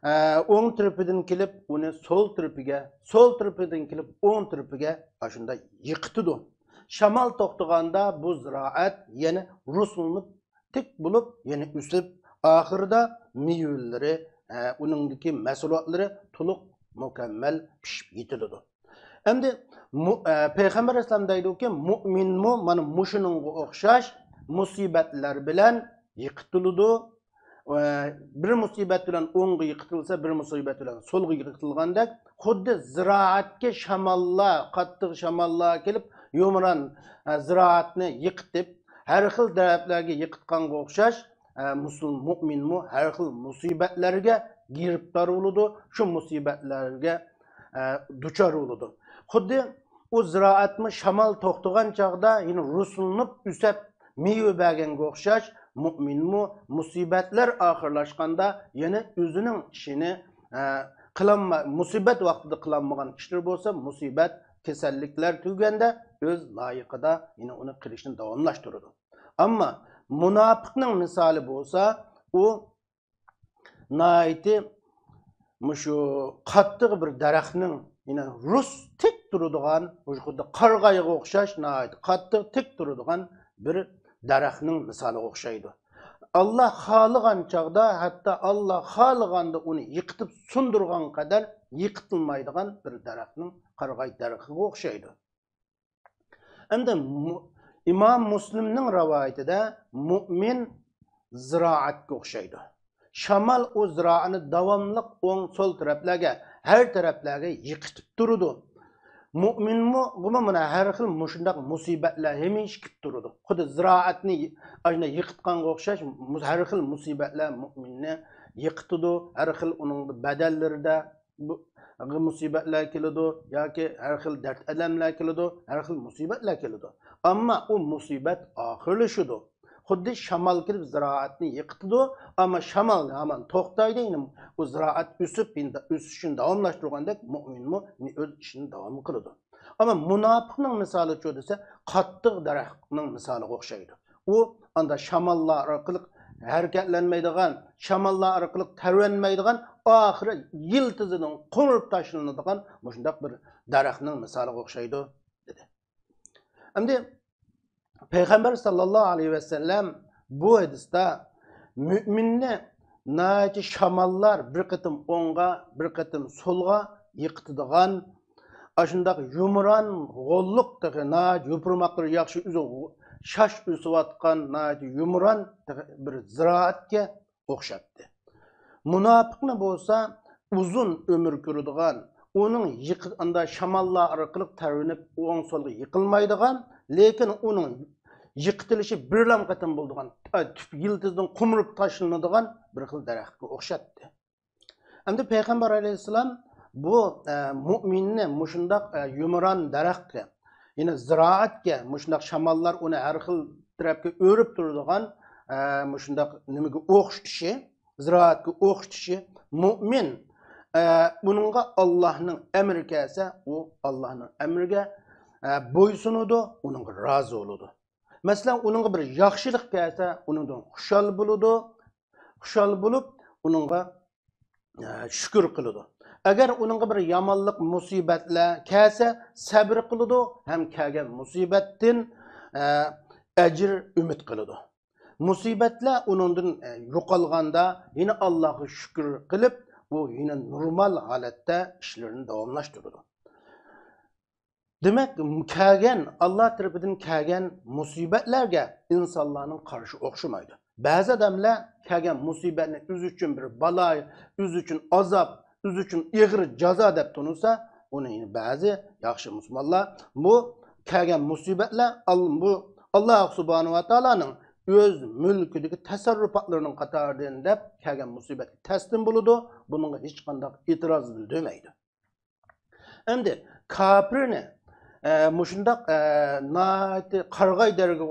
ئە، ئوڭ تەرىپىدىن كېلىپ، ئۇنى سول تەرىپىگە، سول تەرىپىدىن كېلىپ، ئوڭ تەرىپىگە ئاشۇنداق يىقىتىدۇ. شامال توختىغاندا بۇ زىرائەت يەنە رۇسلىنىپ تىك بولۇپ، يەنە ئۆسۈپ، ئاخىرىدا مېۋىلىرى، ئە، ئۇنىڭدىكى مەھسۇلاتلىرى تولۇق مۇكەممەل پىشىپ يېتىلىدۇ. ئەمدى مۇ-، ئە، پەيغەمبەر ئەلەيھىسسالام دەيدۇكى، مۇئمىنمۇ مانا مۇشۇنىڭغا ئوخشاش مۇسىبەتلەر بىلەن يىقىتىلىدۇ. ئە، بىر مۇسىبەت بىلەن ئوڭغا يىقىتىلسا، بىر مۇسىبەت بىلەن سولغا يىقىتىلغاندەك، خۇددى زىرائەتكە شاماللار، قاتتىق شاماللار كېلىپ، يۇمران، ئە، زىرائەتنى يىقىتىپ، ھەر خىل تەرەپلەرگە يىقىتقانغا ئوخشاش، ئە، مۇسۇل-، مۇئمىنمۇ ھەر خىل مۇسىبەتلەرگە گىرىپتار بولىدۇ، شۇ مۇسىبەتلەرگە، ئە، دۇچار بولىدۇ. خۇددى ئۇ زىرائەتمۇ شامال توختىغان چاغدا يەنە رۇسلىنىپ ئۆسۈپ مېۋە بەرگەنگە ئوخشاش، مۇئمىنمۇ مۇسىبەتلەر ئاخىرلاشقاندا يەنە ئۆزىنىڭ ئىشىنى، ئە، قىلالما-، مۇسىبەت ۋاقتىدا قىلالمىغان ئىشلىرى بولسا، مۇسىبەت، كېسەللىكلەر تۈگىگەندە ئۆز لايىقىدا يەنە ئۇنى قىلىشنى داۋاملاشتۇرىدۇ. ئەمما مۇناپىقنىڭ مىسالى بولسا، ئۇ ناھايىتى مۇشۇ قاتتىق بىر دەرەخنىڭ، يەنە رۇس تىك تۇرىدىغان، مۇشۇ خۇددى قارىغايغا ئوخشاش ناھايىتى قاتتىق تىك تۇرىدىغان بىر دەرەخنىڭ مىسالىغا ئوخشايدۇ. ئاللا خالىغان چاغدا، ھەتتا ئاللا خالىغاندا ئۇنى يىقىتىپ سۇندۇرغان قەدەر يىقىتىلمايدىغان بىر دەرەخنىڭ، قارىغاي دەرىخىگە ئوخشايدۇ. ئەمدى مۇ-، ئىمام مۇسلىمنىڭ رىۋايىتىدە مۇئمىن زىرائەتكە ئوخشايدۇ. شامال ئۇ زىرائەتنى داۋاملىق ئوڭ سول تەرەپلەرگە، ھەر تەرەپلەرگە يىقىتىپ تۇرىدۇ. مۇئمىنمۇ، بۇمۇ مانا ھەر خىل مۇشۇنداق مۇسىبەتلەر ھەمىشە كېلىپ تۇرىدۇ. خۇددى زىرائەتنى ئاشۇنداق يىقىتقانغا ئوخشاش، مۇ-، ھەر خىل مۇسىبەتلەر مۇئمىننى يىقىتىدۇ. ھەر خىل ئۇنىڭ بەدەنلىرىدە بۇ، مۇسىبەتلەر كېلىدۇ ياكى ھەر خىل دەرد-ئەلەملەر كېلىدۇ، ھەر خىل مۇسىبەتلەر كېلىدۇ. ئەمما ئۇ مۇسىبەت ئاخىرلىشىدۇ. خۇددى شامال كېلىپ زىرائەتنى يىقىتىدۇ، ئەمما شامال ھامان توختايدۇ، يەنە ئۇ زىرائەت ئۆسۈپ، يەنە ئۆسۈشىنى داۋاملاشتۇرغاندەك مۇئمىنمۇ يەنە ئۆز ئىشىنى داۋام قىلىدۇ. ئەمما مۇناپىقنىڭ مىسالىچۇ دېسە، قاتتىق دەرەخنىڭ مىسالىغا ئوخشايدۇ. ئۇ ئاندا شاماللار ئارقىلىق ھەرىكەتلەنمەيدىغان، شاماللار ئارقىلىق تەۋرەنمەيدىغان، ئاخىرى يىلتىزىدىن قومۇرۇپ تاشلىنىدىغان مۇشۇنداق بىر دەرەخنىڭ مىسالىغا ئوخشايدۇ، دېدى. ئەمدى پەيغەمبەر ساللاللاھۇ ئەلەيھى ۋەسەللەم بۇ ھەدىستە مۆمىننى ناھايىتى شاماللار بىر قېتىم ئوڭغا، بىر قېتىم سولغا يىقىتىدىغان، ئاشۇنداق يۇمران غوللۇق، تېخى ناھايىتى يوپۇرماقلىرى ياخشى ئۈزۈپ، شاش ئۆسۈۋاتقان ناھايىتى يۇمران تېخى بىر زىرائەتكە ئوخشاتتى. مۇناپىقنى بولسا ئۇزۇن ئۆمۈر كۆرىدىغان، ئۇنىڭ يىقى-، ئاندا شاماللار ئارقىلىق تەۋرىنىپ ئوڭ سولغا يىقىلمايدىغان، لېكىن ئۇنىڭ يىقىتىلىشى بىرلام قېتىم بولىدىغان، ئە، تۈپ يىلتىزىدىن قومۇرۇپ تاشلىنىدىغان بىر خىل دەرەخكە ئوخشاتتى. ئەمدى پەيغەمبەر ئەلەيھىسسالام بۇ، ئە، مۇئمىننى مۇشۇنداق، ئە، يۇمران دەرەخكە، يەنى زىرائەتكە، مۇشۇنداق شاماللار ئۇنى ھەر خىل تەرەپكە ئۆرۈپ تۇرىدىغان، ئە، مۇشۇنداق نېمىگە ئوخشىتىشى، زىرائەتكە ئوخشىتىشى، مۇئمىن، ئە، ئۇنىڭغا ئاللاھنىڭ ئەمرى كەلسە، ئۇ ئاللاھنىڭ ئەمرىگە، ئە، بويسۇنىدۇ، ئۇنىڭغا رازى بولىدۇ. مەسىلەن، ئۇنىڭغا بىر ياخشىلىق كەلسە، ئۇنىڭدىن خۇشال بولىدۇ. خۇشال بولۇپ، ئۇنىڭغا، ئە، شۈكۈر قىلىدۇ. ئەگەر ئۇنىڭغا بىر يامانلىق، مۇسىبەتلەر كەلسە، سەبرى قىلىدۇ ھەم كەلگەن مۇسىبەتتىن، ئە، ئەجىر ئۈمىد قىلىدۇ. مۇسىبەتلەر ئۇنىڭدىن، ئە، يوقالغاندا، يەنە ئاللاغا شۈكۈر قىلىپ، ئۇ يەنە نورمال ھالەتتە ئىشلىرىنى داۋاملاشتۇرىدۇ. دېمەك، كەلگەن، ئاللا تەرىپىدىن كەلگەن مۇسىبەتلەرگە ئىنسانلارنىڭ قارىشى ئوخشىمايدۇ. بەزى ئادەملەر كەلگەن مۇسىبەتنى ئۆزى ئۈچۈن بىر بالا، ئۆزى ئۈچۈن ئازاب، ئۆزى ئۈچۈن ئېغىر جازا دەپ تونۇسا، ئۇنى بەزى ياخشى مۇسۇلمانلار بۇ كەلگەن مۇسىبەتلەر ئال-، بۇ ئاللا سۇبھانەھۇ ۋە تائالانىڭ ئۆز مۈلكىدىكى تەسەررۇپاتلىرىنىڭ قاتارىدىن دەپ كەلگەن مۇسىبەتكە تەسلىم بولىدۇ، بۇنىڭغا ھېچقانداق ئېتىراز بىلدۈرمەيدۇ. ئەمدى كاپىرنى، ئە، مۇشۇنداق، ئە، ناھايىتى قارىغاي دەرىخىگە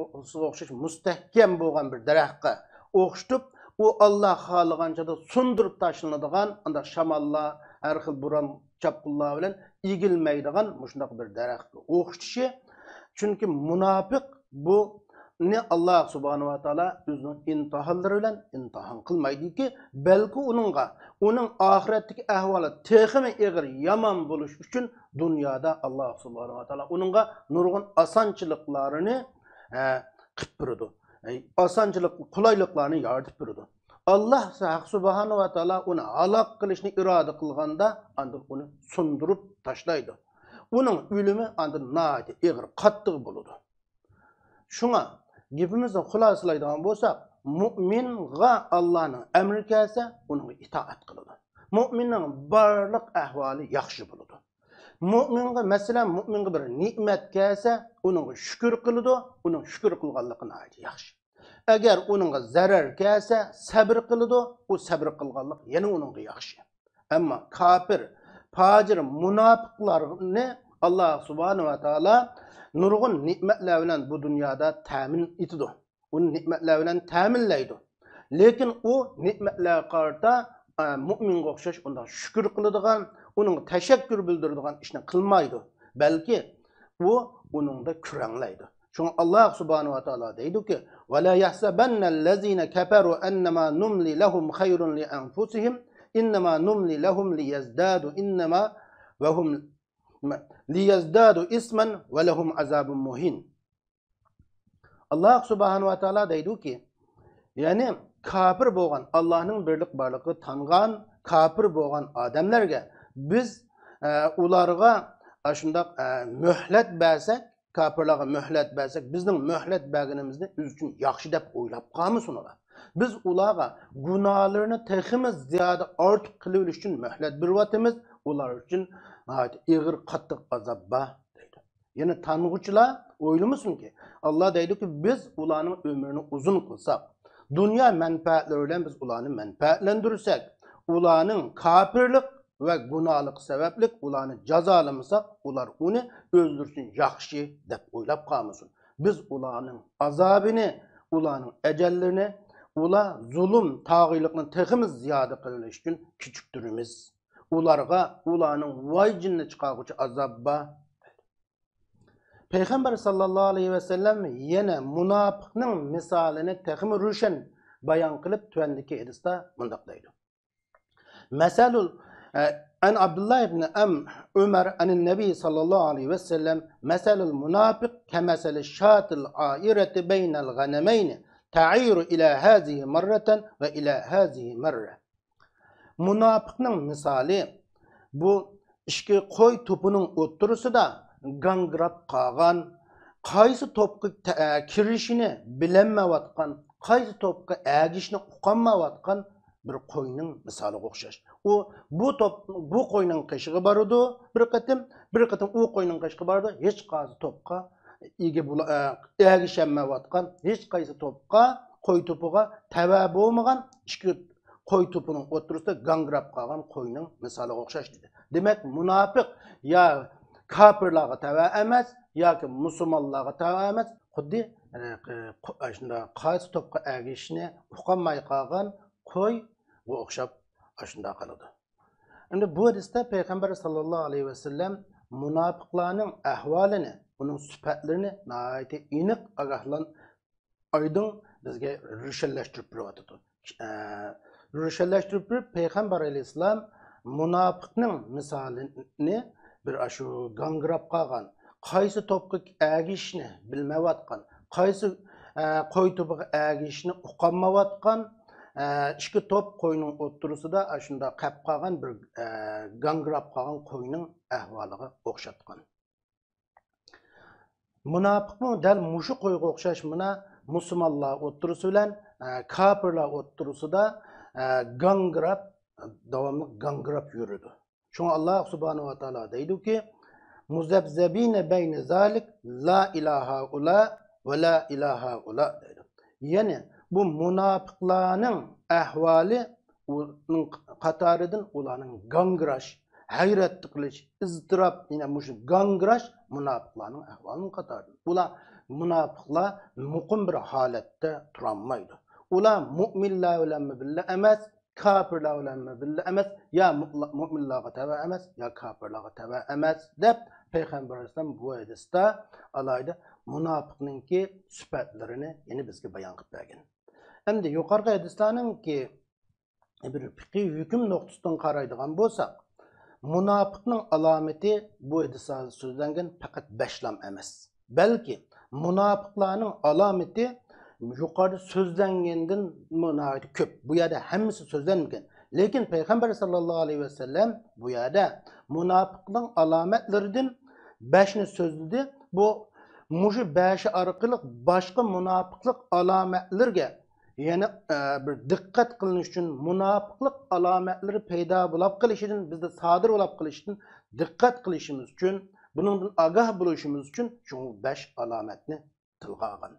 ئوخشاش مۇستەھكەم بولغان بىر دەرەخكە ئوخشىتىپ، ئۇ ئاللا خالىغان چاغدا سۇندۇرۇپ تاشلىنىدىغان، ئانداق شاماللار، ھەر خىل بوران چاپقۇنلار بىلەن ئېگىلمەيدىغان مۇشۇنداق بىر دەرەخكە ئوخشىتىشى. چۈنكى مۇناپىق بۇنى ئاللا سۇبھانەھۇ ۋە تائالا ئۆزىنىڭ ئىمتىھانلىرى بىلەن ئىمتىھان قىلمايدۇكى، بەلكى ئۇنىڭغا، ئۇنىڭ ئاخىرەتتىكى ئەھۋالى تېخىمۇ ئېغىر، يامان بولۇش ئۈچۈن دۇنيادا ئاللا سۇبھانەھۇ ۋە تائالا ئۇنىڭغا نۇرغۇن ئاسانچىلىقلارنى، ھە، قىلىپ بېرىدۇ. ئاسانچىلىق، قولايلىقلارنى يارىتىپ بېرىدۇ. ئاللا ھەق سۇبھانەھۇ ۋە تائالا ئۇنى ھالاك قىلىشنى ئىرادە قىلغاندا، ئاندىن ئۇنى سۇندۇرۇپ تاشلايدۇ. ئۇنىڭ ئۆلۈمى ئاندىن ناھايىتى ئېغىر، قاتتىق بولىدۇ. شۇڭا گېپىمىزنى خۇلاسىلايدىغان بولساق، مۇئمىنغا ئاللانىڭ ئەمرى كەلسە، ئۇنىڭغا ئىتائەت قىلىدۇ. مۇئمىننىڭ بارلىق ئەھۋالى ياخشى بولىدۇ. مۆمىنگە، مەسىلەن، مۆمىنگە بىر نېمەت كەلسە، ئۇنىڭغا شۈكۈر قىلىدۇ، ئۇنىڭ شۈكۈر قىلغانلىقى ناھايىتى ياخشى. ئەگەر ئۇنىڭغا زەرەر كەلسە، سەبر قىلىدۇ، ئۇ سەبر قىلغانلىق يەنە ئۇنىڭغا ياخشى. ئەمما كاپىر، پاجىر، مۇناپىقلارنى ئاللا سۇبھانەھۇ ۋە تائالا نۇرغۇن نېمەتلەر بىلەن بۇ دۇنيادا تەمىن ئېتىدۇ. ئۇنى نېمەتلەر بىلەن تەمىنلەيدۇ. لېكىن ئۇ نېمەتلەرگە قارىتا، ئە، مۆمىنگە ئوخشاش ئۇنداق شۈكۈر قىلىدىغان، ئۇنىڭغا تەشەككۈر بىلدۈرىدىغان ئىشنى قىلمايدۇ. بەلكى ئۇ ئۇنىڭدا كۆرەڭلەيدۇ. شۇڭا ئاللا سۇبھانەھۇ ۋە تائالا دەيدۇكى، ولا يحسبن الذين كفروا أنما نملي لهم خير لأنفسهم إنما نملي لهم ليزدادوا إنما وهم ليزدادوا إثما ولهم عذاب مهين. ئاللا سۇبھانەھۇ ۋە تائالا دەيدۇكى، يەنى كاپىر بولغان، ئاللانىڭ بىرلىك بارلىقىغا تانغان كاپىر بولغان ئادەملەرگە بىز، ئە، ئۇلارغا ئاشۇنداق، ئە، مۆھلەت بەرسەك، كاپىرلارغا مۆھلەت بەرسەك، بىزنىڭ مۆھلەت بەرگىنىمىزنى ئۆزى ئۈچۈن ياخشى دەپ ئويلاپ قالمىسۇن ئۇلار. بىز ئۇلارغا گۇناھلىرىنى تېخىمۇ زىيادە ئارتۇق قىلىۋېلىش ئۈچۈن مۆھلەت بېرىۋاتىمىز، ئۇلار ئۈچۈن ناھايىتى ئېغىر، قاتتىق ئازاب بار، دەيدۇ. يەنى تانغۇچىلار ئويلىمىسۇنكى، ئاللا دەيدۇكى، بىز ئۇلارنىڭ ئۆمرىنى ئۇزۇن قىلساق، دۇنيا مەنپەئەتلىرى بىلەن بىز ئۇلارنى مەنپەئەتلەندۈرسەك، ئۇلارنىڭ كاپىرلىق ۋە گۇناھلىق سەۋەبلىك ئۇلارنى جازالىمىساق، ئۇلار ئۇنى ئۆزلىرى ئۈچۈن ياخشى دەپ ئويلاپ قالمىسۇن. بىز ئۇلارنىڭ ئازابىنى، ئۇلارنىڭ ئەجەللىرىنى، ئۇلار زۇلۇم، تاغىيلىقنى تېخىمۇ زىيادە قىلىۋېلىش ئۈچۈن كېچىكتۈرىمىز. ئۇلارغا ئۇلارنىڭ ۋاي جىنىنى چىقارغۇچە ئازاب بار. پەيغەمبەر ساللاللاھۇ ئەلەيھى ۋەسەللەم يەنە مۇناپىقنىڭ مىسالىنى تېخىمۇ روشەن بايان قىلىپ، تۆۋەندىكى ھەدىستە مۇنداق دەيدۇ. مثل، عن عبد الله بن أم عمر عن النبي صلى الله عليه وسلم، مثل المنافق كمثل الشاة العائرة بين الغنمين تعير إلى هذه مرة وإلى هذه مرة. مۇناپىقنىڭ مىسالى، بۇ ئىككى قوي توپىنىڭ ئوتتۇرىسىدا گاڭگىراپ قالغان، قايسى توپقا تە-، كىرىشىنى بىلەلمەيۋاتقان، قايسى توپقا ئەگىشىنى ئۇقالمايۋاتقان بىر قوينىڭ مىسالىغا ئوخشاش. ئۇ بۇ توپ، بۇ قوينىڭ قېشىغا بارىدۇ بىر قېتىم، بىر قېتىم ئۇ قوينىڭ قېشىغا بارىدۇ، ھېچقايسى توپقا ئىگە بولا-، ئە، ئەگىشەلمەيۋاتقان، ھېچقايسى توپقا، قوي توپىغا تەۋە بولمىغان ئىككى قوي توپىنىڭ ئوتتۇرىسىدا گاڭگىراپ قالغان قوينىڭ مىسالىغا ئوخشاش دېدى. دېمەك، مۇناپىق يا كاپىرلارغا تەۋە ئەمەس، ياكى مۇسۇلمانلارغا تەۋە ئەمەس، خۇددى، ئە، قو-، ئاشۇنداق قايسى توپقا ئەگىشىشنى ئۇقالماي قالغان قويغا ئوخشاپ ئاشۇنداق قالىدۇ. ئەمدى بۇ ھەدىستە پەيغەمبەر ساللاللاھۇ ئەلەيھى ۋەسەللەم مۇناپىقلارنىڭ ئەھۋالىنى، ئۇنىڭ سۈپەتلىرىنى ناھايىتى ئېنىق، ئاگاھلان-، ئايدىڭ بىزگە روشەنلەشتۈرۈپ بېرىۋاتىدۇ. ئە، روشەنلەشتۈرۈپ بېرىپ، پەيغەمبەر ئەلەيھىسسالام مۇناپىقنىڭ مىسالىنى بىر ئاشۇ گاڭگىراپ قالغان، قايسى توپقا ئەگىشىشنى بىلمەيۋاتقان، قايسى، ئە، قوي توپىغا ئەگىشىشنى ئۇقالمايۋاتقان، ئە، ئىككى توپ قوينىڭ ئوتتۇرىسىدا ئاشۇنداق قېلىپ قالغان بىر، ئە، گاڭگىراپ قالغان قوينىڭ ئەھۋالىغا ئوخشاتقان. مۇناپىقمۇ دەل مۇشۇ قويغا ئوخشاش مانا مۇسۇلمانلار ئوتتۇرىسى بىلەن، ئە، كاپىرلار ئوتتۇرىسىدا، ئە، گاڭگىراپ، داۋاملىق گاڭگىراپ يۈرىدۇ. شۇڭا ئاللا سۇبھانەھۇ ۋە تائالا دەيدۇكى، مۇزەبزەبىنە بەينە زالىك، لا ئىلە ھائۇلا ۋە لا ئىلە ھائۇلا دەيدۇ. يەنى بۇ مۇناپىقلارنىڭ ئەھۋالى ئۇنىڭ قاتارىدىن ئۇلارنىڭ گاڭگىراش، ھەيرەتتە قېلىش، ئىزتىراپ، يەنە مۇشۇ گاڭگىراش مۇناپىقلارنىڭ ئەھۋالىنىڭ قاتارىدىن. ئۇلار، مۇناپىقلار مۇقىم بىر ھالەتتە تۇرالمايدۇ. ئۇلار مۆمىنلەر بىلەنمۇ بىللە ئەمەس، كاپىرلار بىلەنمۇ بىللە ئەمەس، يا مۇ-، مۆمىنلارغا تەۋە ئەمەس، يا كاپىرلارغا تەۋە ئەمەس، دەپ پەيغەمبەر ئەلەيھىسسالام بۇ ھەدىستە ئالاھىدە مۇناپىقنىڭكى سۈپەتلىرىنى يەنە بىزگە بايان قىلىپ بەرگەن. ئەمدى يۇقىرىقى ھەدىسلەرنىڭكى بىر پىقھىي ھۆكۈم نۇقتىسىدىن قارايدىغان بولساق، مۇناپىقنىڭ ئالامىتى بۇ ھەدىستە سۆزلەنگەن پەقەت بەشلام ئەمەس. بەلكى مۇناپىقلارنىڭ ئالامىتى يۇقىرىدا سۆزلەنگەندىنمۇ ناھايىتى كۆپ. بۇ يەردە ھەممىسى سۆزلەنمىگەن. لېكىن پەيغەمبەر ساللاللاھۇ ئەلەيھى ۋەسەللەم بۇ يەردە مۇناپىقنىڭ ئالامەتلىرىدىن بەشنى سۆزلىدى. بۇ، مۇشۇ بەشى ئارقىلىق باشقا مۇناپىقلىق ئالامەتلىرىگە يەنە، ئە، بىر دىققەت قىلىنىش ئۈچۈن مۇناپىقلىق ئالامەتلىرى پەيدا بولاپ قېلىشىدىن، بىزدە سادىر بولاپ قېلىشىدىن دىققەت قىلىشىمىز ئۈچۈن، بۇنىڭدىن ئاگاھ بولۇشىمىز ئۈچۈن شۇ بەش ئالامەتنى تىلغا ئالغان.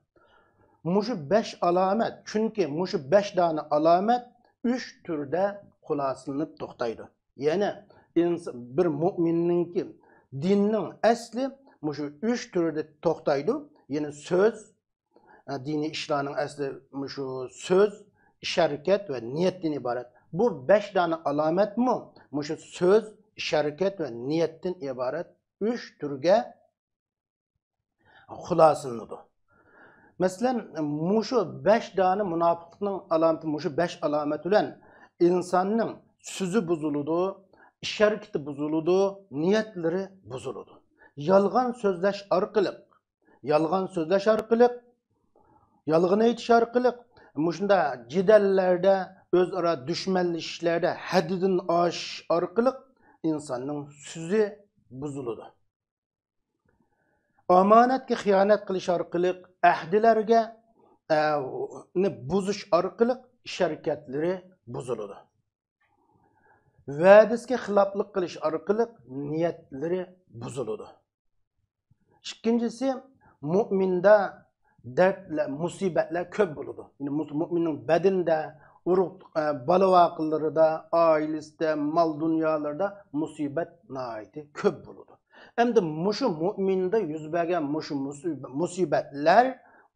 مۇشۇ بەش ئالامەت، چۈنكى مۇشۇ بەش دانە ئالامەت ئۈچ تۈردە خۇلاسىلىنىپ توختايدۇ. يەنى ئىنس-، بىر مۇئمىننىڭكى دىننىڭ ئەسلى مۇشۇ ئۈچ تۈردە توختايدۇ. يەنى سۆز، ئە، دىنىي ئىشلارنىڭ ئەسلى مۇشۇ سۆز، ئىش-ھەرىكەت ۋە نىيەتتىن ئىبارەت. بۇ بەش دانە ئالامەتمۇ مۇشۇ سۆز، ئىش-ھەرىكەت ۋە نىيەتتىن ئىبارەت ئۈچ تۈرگە خۇلاسىلىنىدۇ. مەسىلەن، مۇشۇ بەش دانە مۇناپىقلىقنىڭ ئالامىتى، مۇشۇ بەش ئالامەت بىلەن ئىنساننىڭ سۆزى بۇزۇلىدۇ، ئىش-ھەرىكىتى بۇزۇلىدۇ، نىيەتلىرى بۇزۇلىدۇ. يالغان سۆزلەش ئارقىلىق، يالغان سۆزلەش ئارقىلىق، يالغان ئېيتىش ئارقىلىق، مۇشۇنداق جېدەللەردە، ئۆزئارا دۈشمەنلىشىشلەردە ھەددىدىن ئاشىش ئارقىلىق ئىنساننىڭ سۆزى بۇزۇلىدۇ. ئامانەتكە خىيانەت قىلىش ئارقىلىق، ئەھدىلەرگە، ئە، نى بۇزۇش ئارقىلىق ئىش-ھەرىكەتلىرى بۇزۇلىدۇ. ۋەدىسىگە خىلاپلىق قىلىش ئارقىلىق نىيەتلىرى بۇزۇلىدۇ. ئىككىنچىسى، مۇئمىندا دەردلەر، مۇسىبەتلەر كۆپ بولىدۇ. يەنى مۇس-، مۇئمىننىڭ بەدىنىدە، ئۇرۇق، ئە، بالا-ۋاقىلىرىدا، ئائىلىسىدە، مال-دۇنيالىرىدا مۇسىبەت ناھايىتى كۆپ بولىدۇ. ئەمدى مۇشۇ مۇئمىندا يۈز بەرگەن مۇشۇ مۇسىب-، مۇسىبەتلەر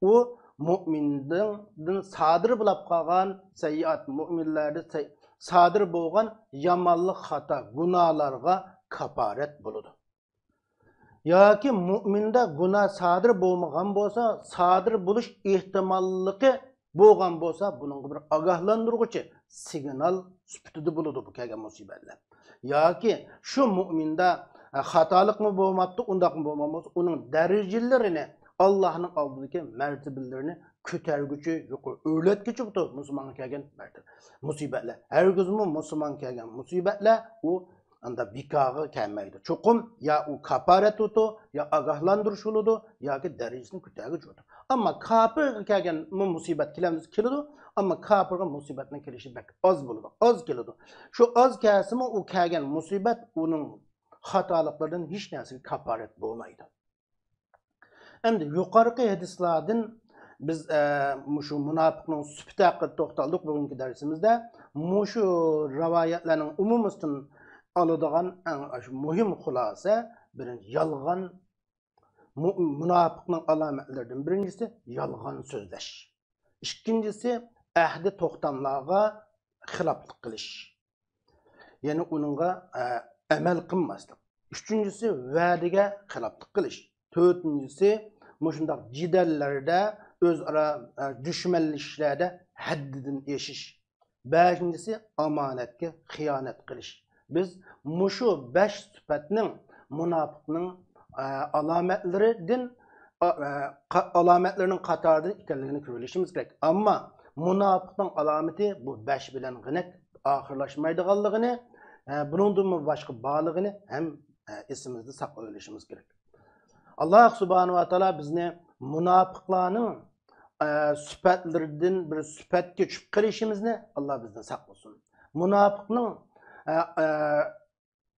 ئۇ مۇئمىندىن سادىر بولاپ قالغان سەييئات، مۇئمىنلەردە سەي-، سادىر بولغان يامانلىق، خاتا، گۇناھلارغا كاپارەت بولىدۇ. ياكى مۇئمىندا گۇناھ سادىر بولمىغان بولسا، سادىر بولۇش ئېھتىماللىقى بولغان بولسا، بۇنىڭغا بىر ئاگاھلاندۇرغۇچى سىگنال سۈپىتىدە بولىدۇ بۇ كەلگەن مۇسىبەتلەر. ياكى شۇ مۇئمىندا، ئە، خاتالىقمۇ بولماپتۇ، ئۇنداقمۇ بولمىغان بولسا، ئۇنىڭ دەرىجىلىرىنى، ئاللاھنىڭ ئالدىدىكى مەرتىبىلىرىنى كۆتەرگۈچى، يۇقىرى ئۆرلەتكۈچى بۇ مۇسۇلمانغا كەلگەن مەرتىبە، مۇسىبەتلەر. ھەرگىزمۇ مۇسۇلمانغا كەلگەن مۇسىبەتلەر ئۇ ئاندا بىكارغا كەلمەيدۇ. چوقۇم يا ئۇ كاپارەت بولىدۇ، يا ئاگاھلاندۇرۇش بولىدۇ، ياكى دەرىجىسىنى كۆتەرگۈچى بولىدۇ. ئەمما كاپىرغا كەلگەن مۇ-، مۇسىبەت كېلەمدىسە كېلىدۇ، ئەمما كاپىرغا مۇسىبەتنىڭ كېلىشى بەك ئاز بولىدۇ، ئاز كېلىدۇ. شۇ ئاز كەلسىمۇ ئۇ كەلگەن مۇسىبەت ئۇنىڭ خاتالىقلىرىدىن ھېچ نەرسىگە كاپارەت بولمايدۇ. ئەمدى يۇقىرىقى ھەدىسلاردىن بىز، ئە، مۇشۇ مۇناپىقنىڭ سۈپىتى ھەققىدە توختالدۇق بۈگۈنكى دەرسىمىزدە. مۇشۇ رىۋايەتلەرنىڭ ئومۇمىسىدىن ئالىدىغان ئەڭ مۇھىم خۇلاسە، بىرىنچى، يالغان، مۇ-، مۇناپىقنىڭ ئالامەتلىرىدىن بىرىنچىسى يالغان سۆزلەش. ئىككىنچىسى، ئەھدى توختاملارغا خىلاپلىق قىلىش. يەنى ئۇنىڭغا، ئە، ئەمەل قىلماسلىق. ئۈچىنچىسى، ۋەدىگە خىلاپلىق قىلىش. تۆتىنچىسى، مۇشۇنداق جېدەللەردە، ئۆزئارا، ئە، دۈشمەنلىشىشلەردە ھەددىدىن ئېشىش. بەشىنچىسى، ئامانەتكە خىيانەت قىلىش. بىز مۇشۇ بەش سۈپەتنىڭ مۇناپىقنىڭ، ئە، ئالامەتلىرىدىن، ئا-، ئە، قا-، ئالامەتلىرىنىڭ قاتارىدىن ئىكەنلىكىنى كۆرۈۋېلىشىمىز كېرەك. ئەمما مۇناپىقنىڭ ئالامىتى بۇ بەش بىلەنغىنە ئاخىرلاشمايدىغانلىقىنى، ئە، بۇنىڭدىنمۇ باشقا بارلىقىنى ھەم، ئە، ئېسىمىزدە ساقلىۋېلىشىمىز كېرەك. ئاللاھ سۇبھانەھۇ ۋە تائالا بىزنى مۇناپىقلارنىڭ، ئە، سۈپەتلىرىدىن بىر سۈپەتكە چۈشۈپ قېلىشىمىزنى ئاللاھ بىزدىن ساقلىسۇن. مۇناپىقنىڭ، ئە، ئە،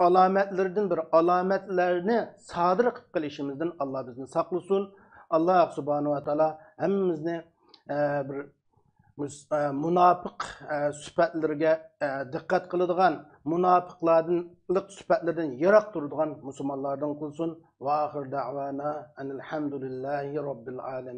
ئالامەتلىرىدىن بىر ئالامەتلەرنى سادىر قىلىپ قېلىشىمىزدىن ئاللاھ بىزنى ساقلىسۇن. ئاللاھ سۇبھانەھۇ ۋە تائالا ھەممىمىزنى، ئە، بىر مۇس-، ئە، مۇناپىق، ئە، سۈپەتلىرىگە، ئە، دىققەت قىلىدىغان، مۇناپىقلاردىن، لىق سۈپەتلىرىدىن يىراق تۇرىدىغان مۇسۇلمانلاردىن قىلسۇن. ۋە ئاخىر دەۋانا ئەنىل ھەمدۇلىللاھى رەببىل ئالەمىن.